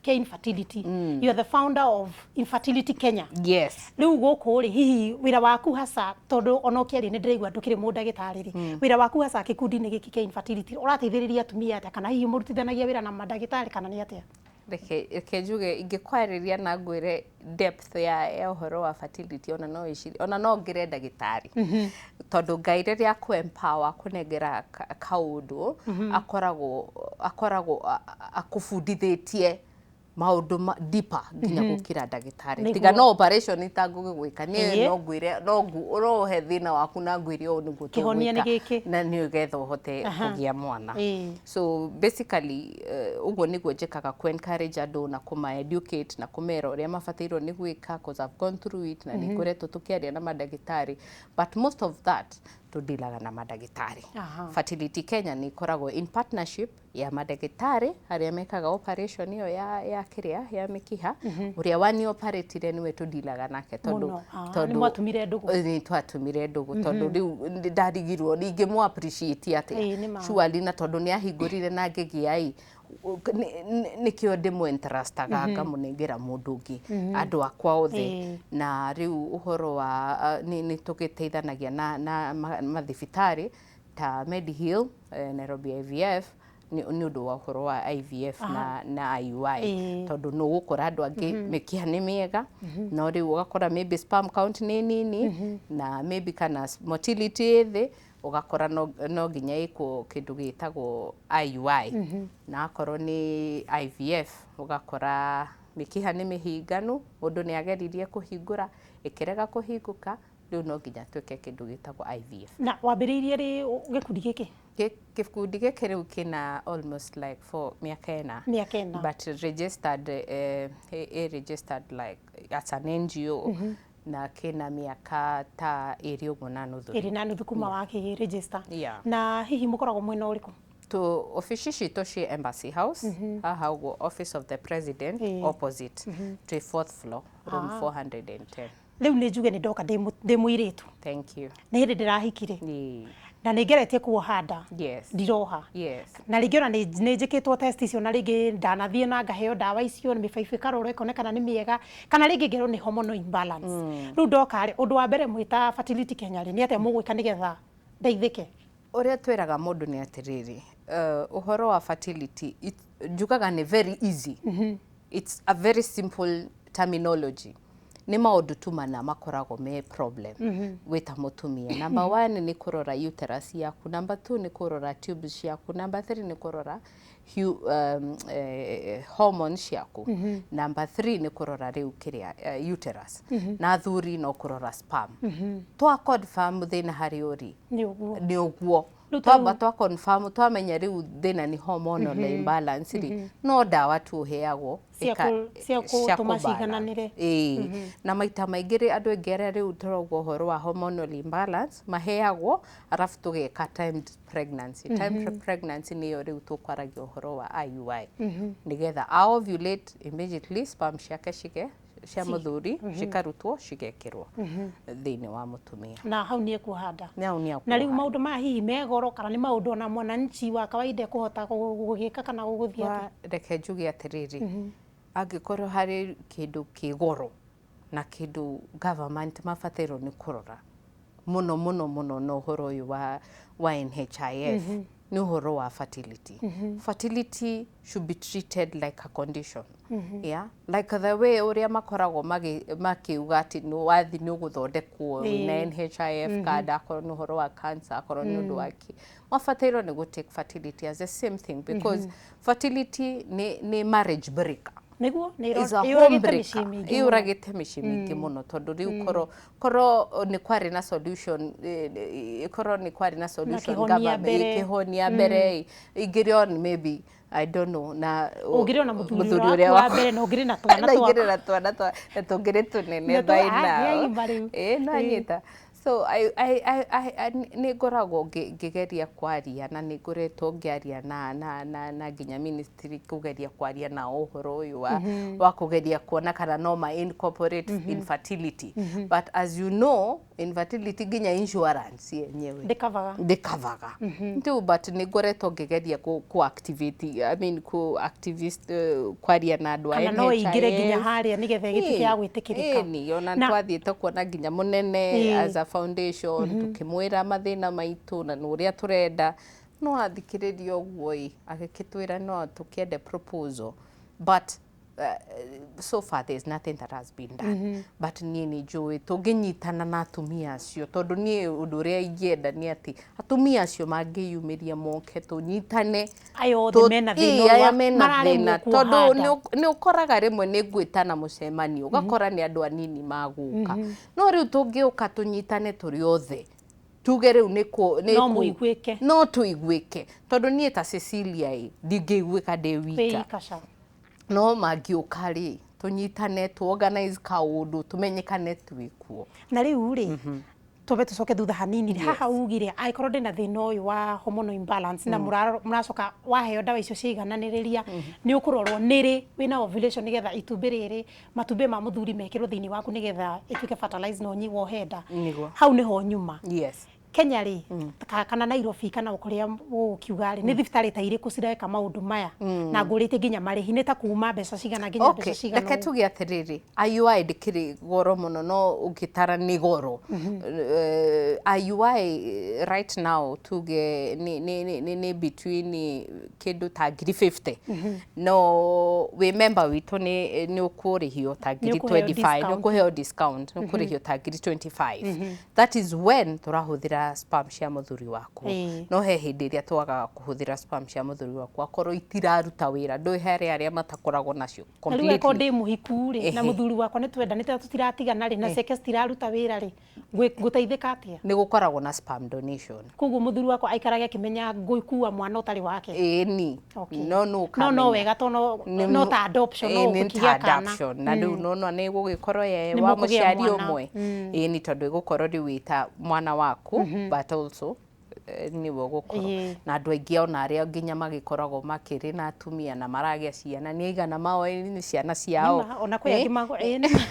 [SPEAKER 1] kĩa infertility. You are the founder of Infertility Kenya.
[SPEAKER 2] Yes.
[SPEAKER 1] Rĩu gũkũ rĩ, hihi wĩra waku hasa, tondũ ona ũkĩaria nĩ ndĩraigua ndũkĩrĩ mũndagĩtarĩ rĩ, wĩra waku hasa gĩkundi-inĩ gĩkĩ kĩa infertility, ũrateithĩrĩria atumia atĩa, kana hihi mũrutithanagia wĩra na mandagĩtarĩ kana nĩ atĩa?
[SPEAKER 2] Reke njuge, ingĩkwarĩria na ngwĩre depth ya ũhoro wa fertility, ona no wĩcirie ona no ngĩre ndagĩtarĩ, tondũ Ngai rĩrĩa akũ empower kũnengera kaũndũ, akoragwo akũbundithĩtie. Maũndũ deeper nginya gũkĩra ndagĩtarĩ. Tiga no operation itangũgĩgwĩka niĩ, no ngwĩre no ũrohe thĩna waku na ngwĩre ũũ nĩguo
[SPEAKER 1] Kĩhonia nĩ
[SPEAKER 2] tũgwĩka
[SPEAKER 1] gĩkĩ.
[SPEAKER 2] Na nĩgetha ũhote kũgĩa mwana. So basically, ũguo nĩguo njĩkaga ku encourage andũ na kũma educate na kũmera ũrĩa mabatairwo nĩ gwĩka, 'cause I've gone through it na nĩ ngoretwo tũkĩaria na mandagĩtarĩ, but most of that tũdilaga na mandagĩtarĩ. Fertility Kenya nĩ ĩkoragwo in partnership ya mandagĩtarĩ arĩa mekaga operation ĩyo ya kĩrĩa ya mĩkiha. Ũrĩa wani operatire nĩwe tũdilaga nake tondũ
[SPEAKER 1] Mũno. Ah, nĩ mwatumire ndũgũ.
[SPEAKER 2] Nĩ twatumire ndũgũ tondũ rĩu ndarigirwo ningĩ appreciate atĩa.
[SPEAKER 1] Ĩĩ, nĩ ma.
[SPEAKER 2] Surely, na tondũ nĩ ahingũrire na ngĩgĩa ĩ nĩkĩo ndĩmũ entrustaga ngamũnengera mũndũ ũngĩ andũ akwa othe. Na rĩu ũhoro wa nĩ tũgĩteithanagia na mathibitarĩ ta Mediheal, Nairobi IVF, nĩ ũndũ wa ũhoro wa IVF na IUI, tondũ nĩ ũgũkora andũ angĩ mĩkiha nĩ mĩega, no rĩu ũgakora maybe sperm count nĩ nini na maybe kana motility ĩ thĩ, ũgakora no nginya ĩkwo kĩndũ gĩtagwo IUI. Na akorwo nĩ IVF, ũgakora mĩkiha nĩ mĩhinganu, mũndũ nĩ ageririe kũhingũra ĩkĩrega kũhingũka, rĩu no nginya twĩke kĩndũ gĩtagwo IVF.
[SPEAKER 1] Na wambĩrĩirie rĩ gĩkundi gĩkĩ?
[SPEAKER 2] Gĩkundi gĩkĩ rĩu kĩna almost like for mĩaka 4.
[SPEAKER 1] Mĩaka 4.
[SPEAKER 2] But registered, registered like as an NGO na kĩna mĩaka ta 2 ũguo na nuthu.
[SPEAKER 1] 2.5 kuma wakĩ register?
[SPEAKER 2] Yeah.
[SPEAKER 1] Na hihi mũkoragwo mwena ũrĩkũ?
[SPEAKER 2] To ofici citũ ciĩ Embassy House haha ũguo, Office of the President opposite, twĩ fourth floor, room 410.
[SPEAKER 1] Rĩu nĩ njuge nĩ ndoka ndĩ mũirĩtu.
[SPEAKER 2] Thank you.
[SPEAKER 1] Nĩ hĩndĩ ndĩrahikire na nĩ ngeretie kuoha nda, ndiroha. Na rĩngĩ ona nĩ njĩkĩtwo test icio, na rĩngĩ ndanathiĩ na ngaheo ndawa icio na mĩbaibũ ĩkarorwo ĩkonekana nĩ mĩega, kana rĩngĩ ngerwo nĩ hormonal imbalance. Rĩu ndoka rĩ, ũndũ wa mbere mwĩta Fertility Kenya rĩ, nĩ atĩa mũgwĩka nĩgetha ndeithĩke?
[SPEAKER 2] Ũrĩa twĩraga mũndũ nĩ atĩrĩrĩ, ũhoro wa fertility njugaga nĩ very easy. It's a very simple terminology. Nĩ maũndũ tu mana makoragwo me problem wĩ ta mũtumia. Number one nĩ kũrora uterus yaku, number two nĩ kũrora tubes ciaku, number three nĩ kũrora hormones ciaku, number three nĩ kũrora rĩu kĩrĩa uterus, na athuri no kũrora sperm. Twa confirm thĩna harĩ ũrĩ
[SPEAKER 1] Nĩ ũguo.
[SPEAKER 2] Nĩ ũguo.
[SPEAKER 1] Rĩu
[SPEAKER 2] Twamba twa confirm, twamenya rĩu thĩna nĩ hormonal imbalance rĩ, no ndawa tu ũheagwo
[SPEAKER 1] Cia
[SPEAKER 2] cia
[SPEAKER 1] gũtũma
[SPEAKER 2] kũ-balance.
[SPEAKER 1] ciigananĩre.
[SPEAKER 2] Ĩĩ, na maita maingĩ rĩ, andũ aingĩ arĩa rĩu tũrauga ũhoro wa hormonal imbalance maheagwo, arabu tũgeka timed pregnancy. Timed pregnancy nĩyo rĩu tũkwaragia ũhoro wa IUI, nĩgetha a ovulate immediately, sperm ciake cige cia mũthuri cikarutwo cigekĩrwo thĩinĩ wa mũtumia.
[SPEAKER 1] Na hau nĩ ekuoha nda?
[SPEAKER 2] Hau nĩ
[SPEAKER 1] Na rĩu
[SPEAKER 2] akuoha.
[SPEAKER 1] maũndũ maya hihi me goro, kana nĩ maũndũ ona mwananchi wa kawaida ekũhota gũgĩka, kana gũgũthiĩ atĩa?
[SPEAKER 2] Reke njuge atĩrĩrĩ, angĩkorwo harĩ kĩndũ kĩ goro na kĩndũ government mabatairwo nĩ kũrora mũno mũno mũno na ũhoro ũyũ wa NHIF nĩ ũhoro wa fertility. Fertility should be treated like a condition, yeah, like the way ũrĩa makoragwo makiuga atĩ nĩ wathi nĩ ũgũthondekwo wĩna NHIF card, akorwo nĩ ũhoro wa cancer, akorwo nĩ ũndũ wa kĩ, mabatairwo nĩ gũ take fertility as the same thing, because fertility nĩ marriage breaker.
[SPEAKER 1] Nĩguo nĩ
[SPEAKER 2] Is a home
[SPEAKER 1] ĩũragĩte
[SPEAKER 2] breaker.
[SPEAKER 1] mĩciĩ mĩingĩ mũno.
[SPEAKER 2] Ĩũragĩte mĩciĩ mĩingĩ mũno, tondũ rĩu korwo nĩ kwarĩ na solution, korwo nĩ kwarĩ na solution
[SPEAKER 1] kĩhonia
[SPEAKER 2] government-
[SPEAKER 1] mbere.
[SPEAKER 2] Kĩhonia mbere ingĩrĩ on maybe, I don't know, na
[SPEAKER 1] Ũngĩrĩ ona mũthuri ũrĩa waku wa mbere na ũngĩrĩ na twana
[SPEAKER 2] na ingĩrĩ
[SPEAKER 1] twaku.
[SPEAKER 2] Na twana twa na tũngĩrĩ tũnene
[SPEAKER 1] Na
[SPEAKER 2] by
[SPEAKER 1] ah, nĩ
[SPEAKER 2] now.
[SPEAKER 1] agima rĩu.
[SPEAKER 2] Ĩĩ, no anyita. So I nĩ ngoragwo ngĩgeria kwaria na nĩ ngoretwo ngĩaria na nginya ministry, kũgeria kwaria nao ũhoro ũyũ wa kũgeria kuona kana no ma incorporate infertility. But as you know, infertility nginya insurance yenyewe
[SPEAKER 1] Ndĩkavaga.
[SPEAKER 2] Ndĩkavaga rĩu, but nĩ ngoretwo ngĩgeria ku activate, I mean ku activist, kwaria na andũ a
[SPEAKER 1] Kana no ĩingĩre nginya
[SPEAKER 2] NHIF.
[SPEAKER 1] harĩa nĩgetha ĩgĩtuĩke ya gwĩtĩkĩrĩka.
[SPEAKER 2] Ĩni ona twathiĩte kuona nginya mũnene as a foundation, tũkĩmwĩra mathĩna maitũ na nĩ ũrĩa tũrenda, no athikĩrĩria ũguo ĩ agĩkĩtwĩra no tũkĩende proposal, but So far there's nothing that has been done, but niĩ nĩ njũĩ tũngĩnyitana na atumia acio, tondũ niĩ ũndũ ũrĩa ingĩenda nĩ atĩ atumia acio mangĩyumĩria moke tũnyitane.
[SPEAKER 1] Aya othe mena thĩna
[SPEAKER 2] Ĩĩ,
[SPEAKER 1] ũyũ
[SPEAKER 2] aya mena
[SPEAKER 1] mararemwo
[SPEAKER 2] thĩna,
[SPEAKER 1] kuoha
[SPEAKER 2] tondũ
[SPEAKER 1] nda.
[SPEAKER 2] nĩ ũkoraga rĩmwe nĩ ngwĩtana mũcemanio, ũgakora nĩ andũ anini magũka, no rĩu tũngĩũka tũnyitane tũrĩ othe, tuge rĩu nĩ nĩ
[SPEAKER 1] No mũiguĩke.
[SPEAKER 2] No tũiguĩke, tondũ niĩ ta Cecilia ĩ ndingĩiguĩka ndĩ wika.
[SPEAKER 1] Wĩ ika.
[SPEAKER 2] No mangĩũka rĩ, tũnyitane, tu organize kaũndũ, tũmenyekane twĩkuo.
[SPEAKER 1] Na rĩu rĩ, twambe tũcoke thutha hanini rĩ, haha ugire angĩkorwo ndĩna thĩna ũyũ wa hormonal imbalance na mũracoka waheo ndawa icio ciaigananĩrĩria, nĩ ũkũrorwo nĩrĩ wĩna ovulation nĩgetha itumbĩ rĩrĩ, matumbĩ ma mũthuri mekĩrwo thĩinĩ waku nĩgetha ĩtuĩke fertilized na ũnyi wohe nda.
[SPEAKER 2] Nĩguo.
[SPEAKER 1] Hau nĩho nyuma.
[SPEAKER 2] Yes.
[SPEAKER 1] Kenya rĩ, kana Nairobi kana kũrĩa ũgũkiuga rĩ, nĩ thibitarĩ ta irĩkũ cireka maũndũ maya? Na ngũrĩte nginya marĩhi nĩ ta kuma mbeca cigana nginya mbeca cigana
[SPEAKER 2] Reke
[SPEAKER 1] ũguo?
[SPEAKER 2] Tuge atĩrĩrĩ, IUI ndĩkĩrĩ goro mũno, no ũngĩtara nĩ goro. IUI right now tuge nĩ between kĩndũ ta ngiri 50, no wĩ member witũ nĩ ũkũrĩhio ta ngiri
[SPEAKER 1] ũkũheo
[SPEAKER 2] 25. Nĩ
[SPEAKER 1] discount.
[SPEAKER 2] Ũkũheo discount, nĩ ũkũrĩhio ta ngiri 25. That is when tũrahũthĩra sperm cia mũthuri waku. No he hĩndĩ ĩrĩa twagaga kũhũthĩra sperm cia mũthuri waku akorwo itiraruta wĩra, ndũĩ harĩ arĩa matakoragwo nacio
[SPEAKER 1] Na rĩu angĩkorwo
[SPEAKER 2] completely.
[SPEAKER 1] ndĩ mũhiku rĩ, na mũthuri wakwa nĩ twendanĩte na tũtiratigana rĩ, na ciake citiraruta wĩra rĩ, ngũteithĩka atĩa?
[SPEAKER 2] Nĩ gũkoragwo na sperm donation.
[SPEAKER 1] Koguo mũthuri wakwa aikarage akĩmenya ngũkua mwana ũtarĩ wake?
[SPEAKER 2] Ĩni. No nũ
[SPEAKER 1] No
[SPEAKER 2] ũkamenya.
[SPEAKER 1] No wega to no no ta adoption no
[SPEAKER 2] Ĩĩ, nĩ
[SPEAKER 1] ũgũkĩgĩa
[SPEAKER 2] ta
[SPEAKER 1] kana.
[SPEAKER 2] adoption, na rĩu nona nĩ gũgĩkorwo ye
[SPEAKER 1] Nĩ
[SPEAKER 2] wa
[SPEAKER 1] mũkũgĩa
[SPEAKER 2] mũciari
[SPEAKER 1] mwana.
[SPEAKER 2] ũmwe. Ĩĩ, nĩ tondũ ĩgũkorwo rĩu ĩ ta mwana waku, but also nĩwe ũgũkorwo na andũ aingĩ ona arĩa nginya magĩkoragwo makĩrĩ na atumia na maragĩa ciana nĩ aigana maoĩ nĩ ciana ciao.
[SPEAKER 1] Nĩma, ona kwĩ angĩ ĩĩ, nĩma.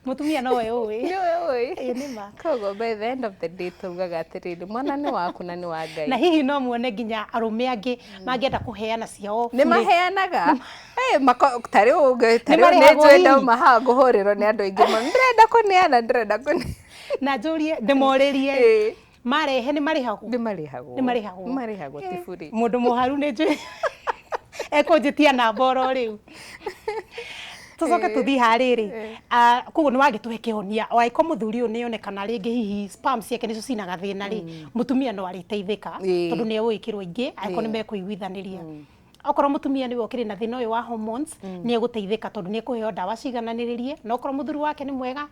[SPEAKER 1] Mũtumia nowe ũĩ.
[SPEAKER 2] Nĩwe ũĩ.
[SPEAKER 1] Ĩĩ, nĩma.
[SPEAKER 2] Koguo by the end of the day tugaga atĩrĩrĩ, mwana nĩ waku na nĩ wa Ngai.
[SPEAKER 1] Na hihi no muone nginya arũme angĩ mangĩenda kũheana ciao
[SPEAKER 2] Nĩ
[SPEAKER 1] bure?
[SPEAKER 2] Maheanaga. Eh, ta rĩu ta
[SPEAKER 1] Nĩ
[SPEAKER 2] rĩu nĩ
[SPEAKER 1] marĩhagwo
[SPEAKER 2] njũĩ
[SPEAKER 1] hihi?
[SPEAKER 2] ndauma haha ngũhũrĩrwo nĩ andũ aingĩ mũno, ndĩrenda kũneana, ndĩrenda kũneana.
[SPEAKER 1] Na njũrie, ndĩmorĩrie, marehe nĩ marĩhagwo?
[SPEAKER 2] Nĩ marĩhagwo.
[SPEAKER 1] Nĩ marĩhagwo?
[SPEAKER 2] Nĩ marĩhagwo, ti bure.
[SPEAKER 1] Mũndũ mũharu nĩ njũĩ ekũnjĩtia namba oro rĩu. Tũcoke tũthiĩ harĩrĩ. Koguo nĩ wagĩtũhe kĩhonia, o angĩkorwo mũthuri ũyũ nĩ onekana rĩngĩ hihi sperm ciake nĩcio cina gathĩna rĩ, mũtumia no arĩteithĩka tondũ nĩ egũgĩkĩrwo ingĩ angĩkorwo nĩ mekũiguithanĩria. Okorwo mũtumia nĩwe ũkĩrĩ na thĩna ũyũ wa hormones, nĩ egũteithĩka tondũ nĩ ekũheo ndawa cigananĩrĩrie, na okorwo mũthuri wake nĩ mwega,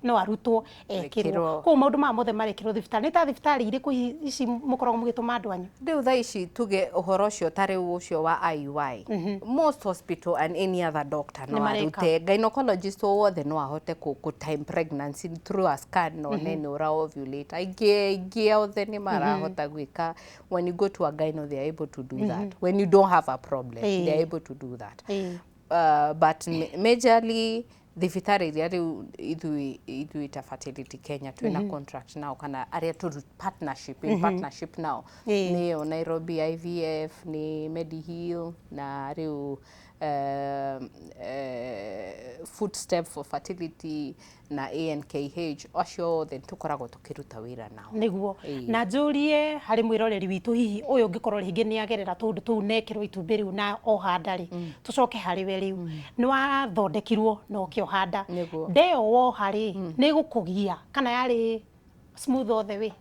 [SPEAKER 1] no arutwo ekĩrwo.
[SPEAKER 2] Ekĩrwo.
[SPEAKER 1] Koguo maũndũ maya mothe marekĩrwo thibitarĩ. Nĩ ta thibitarĩ irĩkũ hihi ici mũkoragwo mũgĩtũma andũ anyu?
[SPEAKER 2] Rĩu thaa ici tuge ũhoro ũcio, ta rĩu ũcio wa IUI, most hospital and any other doctor no
[SPEAKER 1] Nĩ mareka.
[SPEAKER 2] arute. Gynecologist o wothe no ahote kũ time pregnancy through a scan no one nĩ ũra ovulate. Aingĩ aingĩ othe nĩ marahota gwĩka. When you go to a gyno, they are able to do that. When you don't have a problem, they are able to do that. But majorly thibitarĩ iria rĩu ithuĩ ta Fertility Kenya twĩna contract nao, kana arĩa tũru partnership in partnership nao, nĩyo Nairobi IVF, nĩ Mediheal, na rĩu Footstep for Fertility na ANKH, acio othe tũkoragwo tũkĩruta wĩra nao.
[SPEAKER 1] Nĩguo. Na njũrie harĩ mwĩroreri witũ, hihi ũyũ ũngĩkorwo rĩngĩ nĩ agerera tũũndũ tũu nekĩrwo itumbĩ rĩu na oha nda rĩ, tũcoke harĩ we rĩu, nĩ wathondekirwo na ũkĩoha nda.
[SPEAKER 2] Nĩguo.
[SPEAKER 1] Nda ĩyo woha rĩ, nĩ ĩgũkũgia kana yarĩ smooth all the way?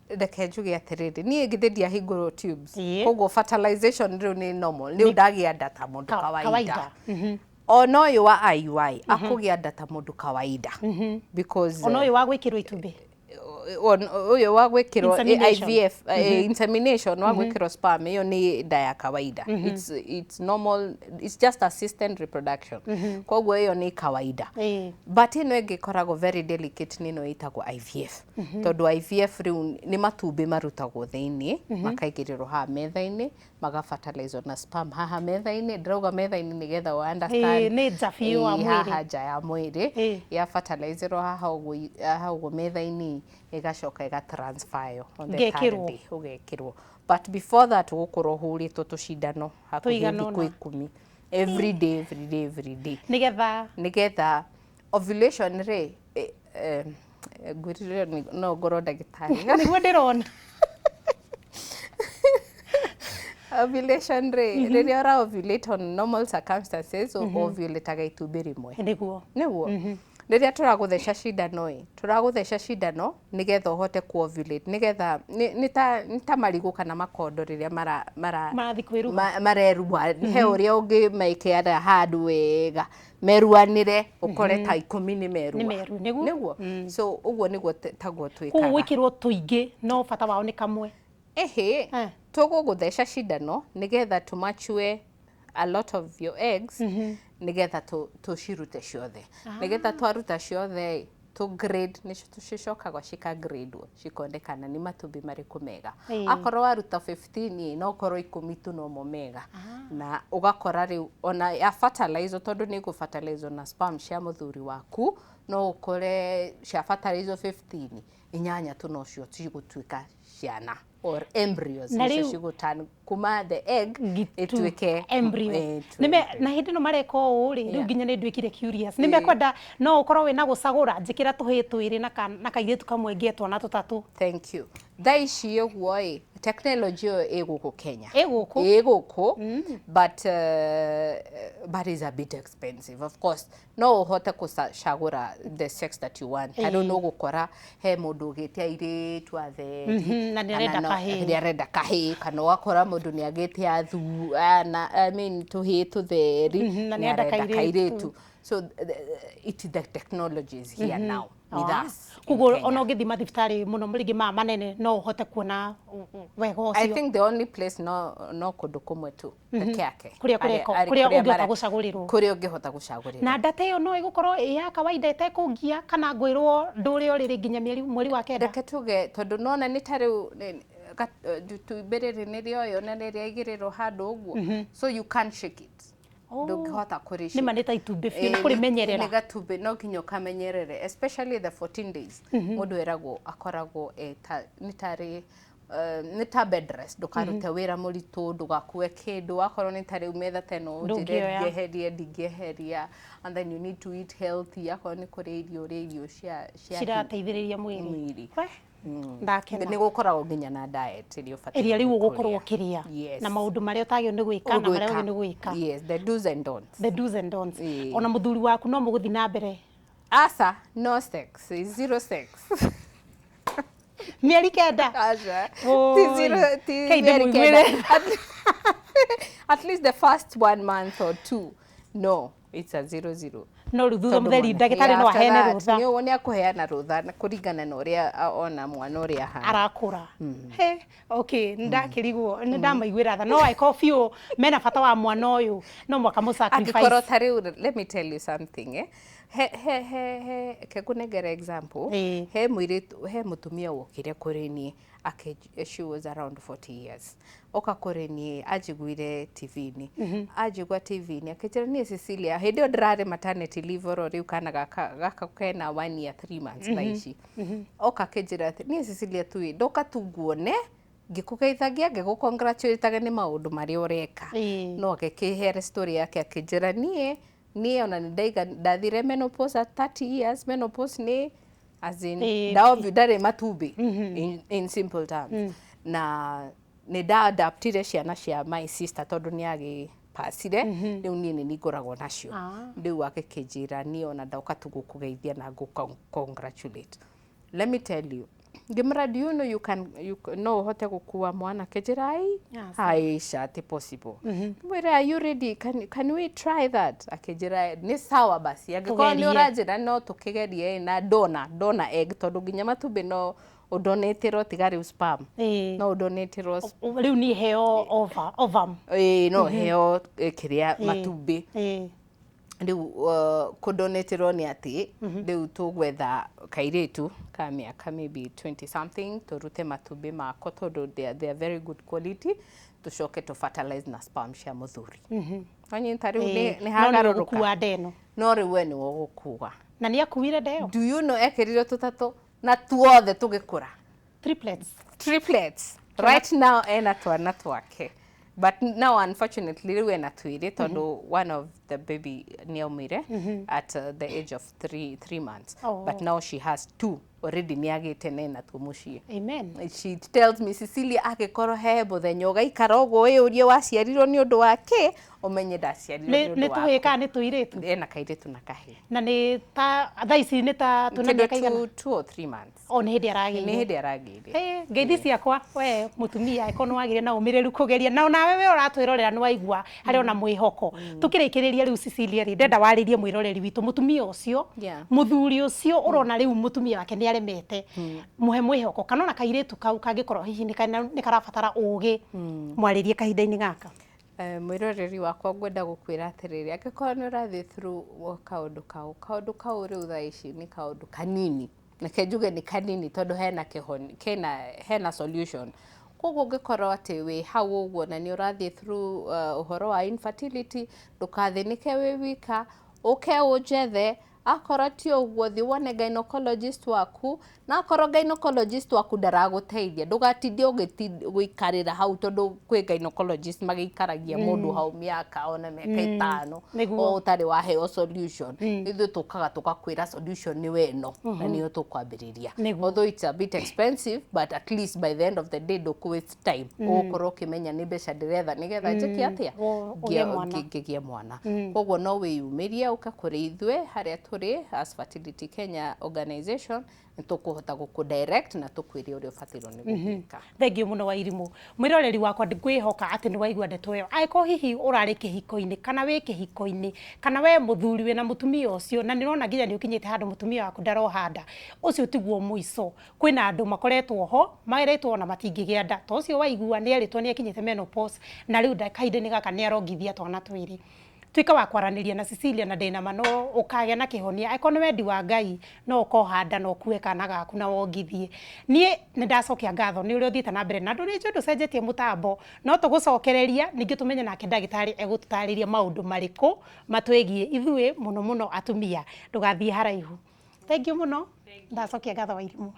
[SPEAKER 2] Reke njuge atĩrĩrĩ, niĩ githĩ ndiahingũrwo tubes? Koguo fertilization rĩu nĩ normal, rĩu ndagĩa nda ta mũndũ kawaida.
[SPEAKER 1] Kawaida.
[SPEAKER 2] Ona ũyũ wa IUI akũgĩa nda ta mũndũ kawaida because
[SPEAKER 1] Ona ũyũ wa gwĩkĩrwo itumbĩ?
[SPEAKER 2] Ũyũ wa gwĩkĩrwo
[SPEAKER 1] Insemination.
[SPEAKER 2] IVF, insemination, wa gwĩkĩrwo sperm, ĩyo nĩ nda ya kawaida. It's normal, it's just assisted reproduction, koguo ĩyo nĩ kawaida. But ĩno ĩngĩ ĩkoragwo very delicate nĩ ĩno ĩtagwo IVF, tondũ IVF rĩu nĩ matumbĩ marutagwo thĩinĩ, makaigĩrĩrwo haha metha-inĩ, magafertilizwo na sperm haha metha-inĩ. Ndĩrauga metha-inĩ nĩgetha ũ understand.
[SPEAKER 1] Nĩ nja biũ wa
[SPEAKER 2] Ĩĩ,
[SPEAKER 1] mwĩrĩ.
[SPEAKER 2] Haha nja ya mwĩrĩ. Ya fertilizerwo haha ũguo, haha ũguo metha-inĩ, ĩgacoka ĩgatransferyo on the third
[SPEAKER 1] Ngekĩrwo.
[SPEAKER 2] day, ũgekĩrwo. But before that ũgũkorwo ũhũrĩtwo tũcindano hakuhĩ
[SPEAKER 1] Tũigana
[SPEAKER 2] thikũ
[SPEAKER 1] ũna.
[SPEAKER 2] 10, every day, every day, every day,
[SPEAKER 1] Nĩgetha
[SPEAKER 2] nĩgetha ovulation rĩ, ngwĩrire no ngorwo ndagĩtarĩ.
[SPEAKER 1] Nĩguo ndĩrona.
[SPEAKER 2] Ovulation rĩ, rĩrĩa ũra ovulate on normal circumstances, ovulataga itumbĩ rĩmwe. Nĩguo rĩrĩa tũragũtheca cindano ĩ, tũragũtheca cindano nĩgetha ũhote ku-ovulate, nĩgetha nĩ ta marigũ kana makondo rĩrĩa mara
[SPEAKER 1] Marathiĩ kwĩruha.
[SPEAKER 2] Marerua, he ũrĩa ũngĩmekĩra handũ wega meruanĩre, ũkore ta 10 nĩ merua.
[SPEAKER 1] Nĩ meru, nĩguo.
[SPEAKER 2] Nĩguo, so ũguo nĩguo taguo
[SPEAKER 1] Koguo
[SPEAKER 2] twĩkaga.
[SPEAKER 1] Gwĩkĩrwo tũingĩ no bata wao nĩ kamwe.
[SPEAKER 2] Ĩhĩ. Tũgũgũtheca cindano nĩgetha tũmachue a lot of your eggs, nĩgetha tũcirute ciothe, nĩgetha twaruta ciothe ĩ, tũ grade nĩcio tũcicokaga cika-gradwo, cikonekana nĩ matumbĩ marĩkũ mega. Akorwo waruta 15 ĩ, no korwo 10 tu nomo mega, na ũgakora rĩu ona ya fertilizer, tondũ nĩ ĩgũ na sperm cia mũthuri waku, no ũkore cia fertilizer 15, inyanya tu nocio cigũtuĩka ciana or embryos.
[SPEAKER 1] Na
[SPEAKER 2] nĩcio
[SPEAKER 1] rĩu-
[SPEAKER 2] cigũturn kuma the egg
[SPEAKER 1] Gitu
[SPEAKER 2] ĩtuĩke
[SPEAKER 1] embryo.
[SPEAKER 2] Ĩtuĩke
[SPEAKER 1] Nĩme, na hĩndĩ ĩno mareka ũũ rĩ, rĩu nginya nĩ nduĩkire curious, nĩ mekwenda no ũkorwo wĩna gũcagũra, njĩkĩra tũhĩĩ twĩrĩ na kairĩtu kamwe ngĩe twana tũtatũ?
[SPEAKER 2] Thank you. Thaa ici ũguo ĩ, technology ĩyo ĩ gũkũ Kenya.
[SPEAKER 1] Ĩ gũkũ?
[SPEAKER 2] Ĩ gũkũ, but is a bit expensive, of course. No ũhote gũcagũra the sex that you want. Ta rĩu nĩ ũgũkora he mũndũ ũgĩte airĩtu atheri
[SPEAKER 1] Na nĩ arenda
[SPEAKER 2] kana
[SPEAKER 1] kahĩĩ.
[SPEAKER 2] Nĩ arenda kahĩĩ, kana ũgakora mũndũ nĩ agĩte athu ana, I mean, tũhĩĩ tũtheri
[SPEAKER 1] Na
[SPEAKER 2] nĩ
[SPEAKER 1] nĩ arenda
[SPEAKER 2] arenda
[SPEAKER 1] kairĩtu.
[SPEAKER 2] kairĩtu. So it the technology is here now with us in
[SPEAKER 1] Koguo
[SPEAKER 2] Kenya.
[SPEAKER 1] ona ũngĩthiĩ mathibitarĩ mũno rĩngĩ maya manene, no ũhote kuona wega
[SPEAKER 2] I
[SPEAKER 1] ũcio?
[SPEAKER 2] think the only place, no kũndũ kũmwe tu peke yake.
[SPEAKER 1] Kũrĩa kũrĩa ũngĩhota gũcagũrĩrwo.
[SPEAKER 2] Kũrĩa ũngĩhota gũcagũrĩrwo.
[SPEAKER 1] Na ndata ĩyo no ĩgũkorwo ĩ ya kawaida ĩtekũngia, kana ngwĩrwo ndũre ũrĩrĩ nginya mweri wa kenda?
[SPEAKER 2] Reke tuge, tondũ nona nĩ ta rĩu itumbĩ rĩrĩ nĩ rĩoywo na nĩ rĩaigĩrĩrwo handũ ũguo, so you can't shake it. Ndũngĩhota kũrĩ
[SPEAKER 1] Nĩ ma nĩ ta itumbĩ biũ, nĩ kũrĩmenyerera.
[SPEAKER 2] Nĩ gatumbĩ, no nginya ũkamenyerere, especially the 14 days. Mũndũ eragwo akoragwo nĩ tarĩ nĩ ta bed rest, ndũkarute wĩra mũritũ, ndũgakue kĩndũ, akorwo nĩ ta rĩu metha ta ĩno ũnjĩre
[SPEAKER 1] Ndũngĩoya.
[SPEAKER 2] ndingĩeheria, ndingĩeheria. And then you need to eat healthy, akorwo nĩ kũrĩa irio, ũrĩe irio cia
[SPEAKER 1] Cirateithĩrĩria mwĩrĩ.
[SPEAKER 2] Mwĩrĩ.
[SPEAKER 1] We, ndakena.
[SPEAKER 2] Nĩ gũkoragwo nginya na diet ĩrĩa ũbatiĩ
[SPEAKER 1] Ĩrĩa rĩu
[SPEAKER 2] nĩ
[SPEAKER 1] ũgũkorwo
[SPEAKER 2] kũrĩa.
[SPEAKER 1] ũkĩrĩa na maũndũ marĩa ũtagĩrĩirwo nĩ gwĩka na marĩa
[SPEAKER 2] Ũgwĩka.
[SPEAKER 1] ũgĩrĩirwo nĩ gwĩka.
[SPEAKER 2] Yes, the do's and don'ts.
[SPEAKER 1] The do's and don'ts. Ona mũthuri waku no mũgũthiĩ na mbere?
[SPEAKER 2] Asa, no sex, zero sex.
[SPEAKER 1] Mĩeri 9?
[SPEAKER 2] Aca.
[SPEAKER 1] Oi.
[SPEAKER 2] Ti zero, ti
[SPEAKER 1] Kei
[SPEAKER 2] mĩeri
[SPEAKER 1] ndĩmũiguĩre.
[SPEAKER 2] 9. At least the first one month or two. No, it's a zero zero.
[SPEAKER 1] No rĩu thutha mũtheri ndagĩtarĩ no aheane rũtha?
[SPEAKER 2] Nĩ akũheana rũtha na kũringana na ũrĩa ona mwana ũrĩa ahana.
[SPEAKER 1] Arakũra. He, okay, nĩ ndakĩrigwo, nĩ ndamaiguĩra tha, no angĩkorwo biũ mena bata wa mwana ũyũ, no mũhaka mũ
[SPEAKER 2] Angĩkorwo
[SPEAKER 1] sacrifice.
[SPEAKER 2] ta rĩu, let me tell you something, eh. He kengũnengera example. He mũirĩtu, he mũtumia wokire kũrĩ niĩ, she was around 40 years. Oka kũrĩ niĩ, anjiguire TV-inĩ, anjigua TV-inĩ, akĩnjĩra, "Niĩ Cecilia, hĩndĩ ĩyo ndĩrarĩ maternity leave oro rĩu, kana gaka kena 1 year 3 months thaa ici." Oka akĩnjĩra atĩ, "Niĩ Cecilia tu ndoka tu nguone, ngĩkũgeithagia, ngĩgũ-congratulate nĩ maũndũ marĩa ũreka." No agĩkĩhere story yake, akĩnjĩra, "Niĩ ona nĩ ndaiga ndathire menopause at 30 years." Menopause nĩ as in ndarĩ matumbĩ, in simple terms, na nĩ nda-adaptire ciana cia my sister tondũ nĩ agĩpacire, rĩu niĩ nĩ ningoragwo nacio. Rĩu agĩkĩnjĩra, "Niĩ ona ndoka tu gũkũgeithia na ngũ congratulate." Let me tell you, ngĩmwĩra, "Do you know you can you, no ũhote gũkua mwana?" Akĩnjĩra, "Ai, aisha, ti possible." Ngĩmwĩra, "Are you ready? Can we try that?" Akĩnjĩra, "Nĩ sawa basi, angĩkorwo nĩ
[SPEAKER 1] Tũgerie.
[SPEAKER 2] ũranjĩra no tũkĩgerie." Na dona egg, tondũ nginya matumbĩ no ũdonatĩrwo, tiga rĩu sperm. No ũdonatĩrwo.
[SPEAKER 1] Rĩu niĩ heo ovum?
[SPEAKER 2] Ĩĩ, no heo kĩrĩa, matumbĩ. Rĩu kũdonatĩrwo nĩ atĩ rĩu tũgwetha kairĩtu ka mĩaka maybe 20 something, tũrute matumbĩ mako tondũ they are very good quality, tũcoke tũ fertilize na sperm cia mũthuri. Wanyita? Rĩu nĩ
[SPEAKER 1] No nĩwe
[SPEAKER 2] hagarũrũka.
[SPEAKER 1] ũgũkua nda ĩno.
[SPEAKER 2] No rĩu we nĩwe ũgũkua.
[SPEAKER 1] Na nĩ akuire nda ĩyo?
[SPEAKER 2] Do you know ekĩrire tũtatũ na tuothe tũgĩkũra?
[SPEAKER 1] Triplets.
[SPEAKER 2] Triplets. Right now ena twana twake, but now unfortunately rĩu ena twĩrĩ, tondũ one of the baby nĩ aumire at the age of 3 months.
[SPEAKER 1] Oh.
[SPEAKER 2] But now she has two. Already nĩ agĩte na ena tuo mũciĩ.
[SPEAKER 1] Amen.
[SPEAKER 2] She tells me, "Cecilia, angĩkorwo he mũthenya ũgaikara ũguo wĩyũrie waciarirwo nĩ ũndũ wa kĩ, ũmenye ndaciarirwo nĩ
[SPEAKER 1] nĩ
[SPEAKER 2] ũndũ
[SPEAKER 1] tũhĩĩ
[SPEAKER 2] waku."
[SPEAKER 1] Kana nĩ tũirĩtu?
[SPEAKER 2] Ena kairĩtu na kahĩĩ.
[SPEAKER 1] Na nĩ ta thaa ici nĩ ta tũna
[SPEAKER 2] Kĩndũ
[SPEAKER 1] mĩaka igana?
[SPEAKER 2] 2 or 3 months.
[SPEAKER 1] O nĩ hĩndĩ
[SPEAKER 2] Nĩ
[SPEAKER 1] aragĩire.
[SPEAKER 2] hĩndĩ aragĩire.
[SPEAKER 1] Eh, ngeithi ciakwa we mutumia, eko nĩ wagĩire na ũmĩrĩru kũgeria, na onawe we ũratwĩrorera nĩ waigua harĩ ona mwĩhoko. Tũkĩrĩkĩrĩria rĩu, Cecilia rĩ, ndenda warĩrie mwĩroreri witũ, mũtumia ũcio, mũthuri ũcio ũrona rĩu mũtumia wake nĩ aremete, mũhe mwĩhoko, kana ona kairĩtu kau kangĩkorwo hihi nĩ karabatara ũgĩ, mwarĩrie kahinda-inĩ gaka.
[SPEAKER 2] Mwĩroreri wakwa, ngwenda gũkwĩra atĩrĩrĩ, angĩkorwo nĩ ũrathiĩ through kaũndũ kau rĩu thaa ici nĩ kaũndũ kanini, reke njuge nĩ kanini tondũ hena kĩhoni, kena hena solution. Koguo ũngĩkorwo atĩ wĩ hau ũguo na nĩ ũrathiĩ through ũhoro wa infertility, ndũkathĩnĩke wĩ wika, ũke ũnjethe. Akorwo ti ũguo, thiĩ wone gynecologist waku, na akorwo gynecologist waku ndaragũteithia, ndũgatinde gũikarĩra hau, tondũ kwĩ gynecologist magĩikaragia mũndũ hau mĩaka ona mĩaka 5 o ũtarĩ waheo solution. Ithuĩ tũkaga tũkakwĩra solution nĩ we ĩno na nĩyo tũkwambĩrĩria. Although it's a bit expensive, but at least by the end of the day ndũkũ waste time, ũgũkorwo ũkĩmenya nĩ mbeca ndĩretha nĩgetha njĩke atĩa?
[SPEAKER 1] Ũgĩe mwana.
[SPEAKER 2] Ngĩgĩe mwana. Koguo no wĩyumĩrie ũke kũrĩ ithuĩ harĩa tũrĩ as Fertility Kenya Organization, nĩ tũkũhota gũkũ direct na tũkwĩre ũrĩa ũbatairwo nĩ gũgĩka.
[SPEAKER 1] Thengiũ mũno wa irimũ. Mwĩroreri wakwa, ngwĩhoka atĩ nĩ waigua ndeto ĩyo. Angĩkorwo hihi ũrarĩ kĩhiko-inĩ kana wĩ kĩhiko-inĩ, kana we mũthuri wĩna mũtumia ũcio na nĩ ũrona nginya nĩ ũkinyĩte handũ mũtumia waku ndaroha nda, ũcio tiguo mũico. Kwĩna andũ makoretwo ho maretwo ona matingĩgĩa nda, ta ũcio waigua nĩ erĩtwo nĩ akinyĩte menopause na rĩu kahinda-inĩ gaka nĩ arongithia twana twĩrĩ. Tuĩka wa kwaranĩria na Cecilia na ndĩna ma no ũkagĩa na kĩhonia. Angĩkorwo nĩ wendi wa Ngai, no ũkoha nda na ũkue kana gaku na wongithie. Niĩ nĩ ndacokia ngatho nĩ ũrĩa ũthiĩte na mbere na ndũ nĩ njũĩ ndũcenjetie mũtambo, no tũgũcokereria ningĩ tũmenye nake ndagĩtarĩ egũtũtarĩria maũndũ marĩkũ matwĩgiĩ ithuĩ mũno mũno atumia. Ndũgathiĩ haraihu. Thengiũ mũno, ndacokia ngatho wa irimũ.